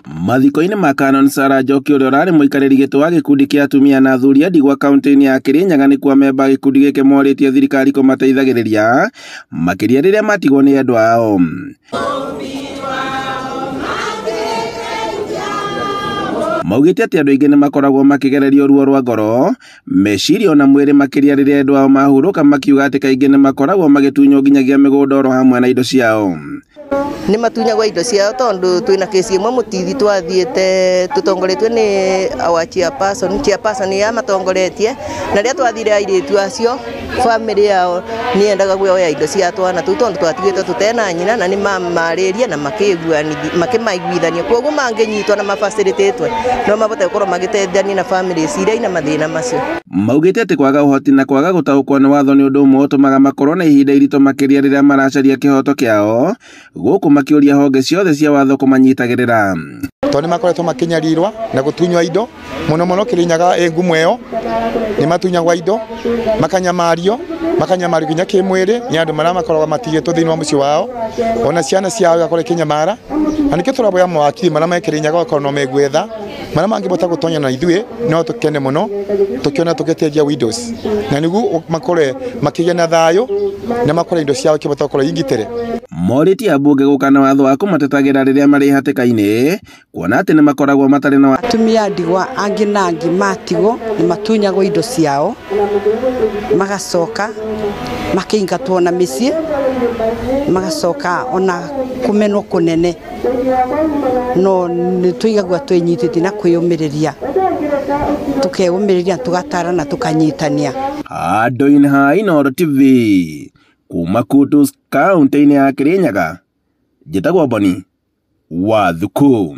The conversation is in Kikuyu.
Mathiko-inĩ ma Canon Sarah Njoki ũrĩa ũrarĩ mũikarĩri gĩtĩ wa gĩkundi kĩa atumia na athuri a ndigwa kaunti-inĩ ya Kirinyaga nĩkuo amemba a gĩkundi gĩkĩ morĩtie thirikari kũmateithagĩrĩria makĩria rĩrĩa matigwo nĩ endwa ao. Maugĩte atĩ andũ aingĩ nĩ makoragwo makĩgererio ruo rwa ngoro, meciria ona mwĩrĩ makĩria rĩrĩa endwa ao mahurũka, makiuga atĩ kaingĩ nĩ makoragwo magĩtunywo nginyagia mĩgũnda oro hamwe na indo ciao. Nĩ matunyagwo indo ciao tondu twina kesi ĩmwe mũtithi twathiĩte tũtongoretio nĩ our chairperson, chairperson ya matongoretie, na rĩrĩa twathire airĩtu acio family yao nĩ yendaga kuoya indo cia twana tũu tondu twatigĩtwo tũtena nyina, na nĩ mamarĩrie na makĩmaiguithania, koguo mangĩnyitwo na mabacĩrĩtĩtwe no mabote gũkorwo magĩteithania na families iria ina mathĩna macio. Maugĩte atĩ kwaga ũhoti na kwaga gũtaũkwo nĩ watho nĩ ũndũ ũmwe ũtũmaga makorwo na ihinda iritũ makĩria rĩrĩa maracaria kĩhoto kĩao, gũkũ makĩũria honge ciothe cia watho kũmanyitagĩrĩra. Tondũ nĩ makoretwo makĩnyarirwa na gũtunywo indo mũno mũno Kirinyaga ĩ ngumo ĩyo, nĩ matunyagwo indo makanyamario, makanyamario nginya kĩmwĩrĩ nĩ andũ marĩa makoragwo matigĩtwo thĩinĩ wa mũciĩ wao, ona ciana ciao igakorwo ikĩnyamara, na nĩkĩo tũraboya mawakiri marĩa me Kirinyaga okorwo no megwetha marĩa mangĩbota gũtonya na ithuĩ no tũkene mũno tũkĩona tũgĩteithia widows, na nĩguo makorwe makĩgĩa na thayũ na makorwe indo ciao ikĩbota gũkorwo ingitĩre. Morĩtie ambunge gũka na watho wa kũmatetagĩra rĩrĩa marĩ hatĩka-inĩ, kuona atĩ nĩ makoragwo matarĩ na atumia ndigwa angĩ na angĩ matigwo nĩ matunyagwo indo ciao, magacoka makĩingatwo na mĩciĩ, magacoka ona kũmenwo kũnene, no nĩ tũigagua twĩnyitĩtie na kwĩyũmĩrĩria, tũkeyũmĩrĩria tũgatarana tũkanyitania. Handũ-inĩ ha Inooro TV kuma Kutus kaunti-inĩ ya Kirinyaga, njĩtagwo Boni wa Thuku.